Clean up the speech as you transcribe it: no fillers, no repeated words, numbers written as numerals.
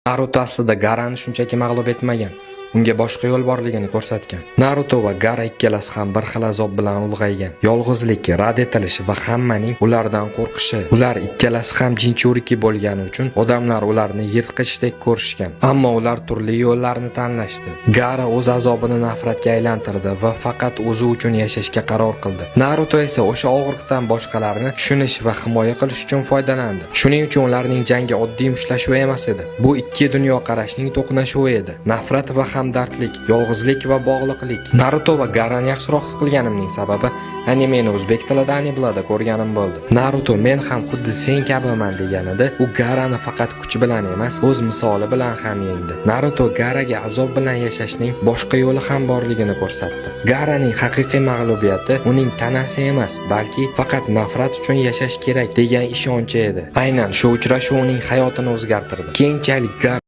Naruto aslida Garani shunchaki mag'lub etmagan, unga boshqa yo'l borligini ko'rsatgan. Naruto va Gara ikkalasi ham bir xil azob bilan ulg'aygan. Yolg'izlik, rad etilish va hammaning ulardan qo'rqishi. Ular ikkalasi ham jinchuriki bo'lgani uchun odamlar ularni yirtqichdek ko'rishgan. Ammo ular turli yo'llarni tanlashdi. Gara o'z azobini nafratga aylantirdi va faqat o'zi uchun yashashga qaror qildi. Naruto esa o'sha og'riqdan boshqalarni tushunish va himoya qilish uchun foydalandi. Shuning uchun ularning jangi oddiy mushtlashuv emas edi. Bu ikki dunyoqarashning to'qnashuvi edi. Nafrat va hamdardlik, yolg'izlik va bog'liqlik. Naruto va Garani yaxshiroq his qilganimning sababi animeni o'zbek tilida Aniblada ko'rganim bo'ldi. Naruto "Men ham xuddi sen kabiman" deganida, u Garani faqat kuch bilan emas, o'z misoli bilan ham yengdi. Naruto Garaga azob bilan yashashning boshqa yo'li ham borligini ko'rsatdi. Garaning haqiqiy mag'lubiyati uning tanasi emas, balki faqat nafrat uchun yashash kerak degan ishonchi edi. Aynan shu uchrashuv uning hayotini o'zgartirdi. Keyinchalik Gara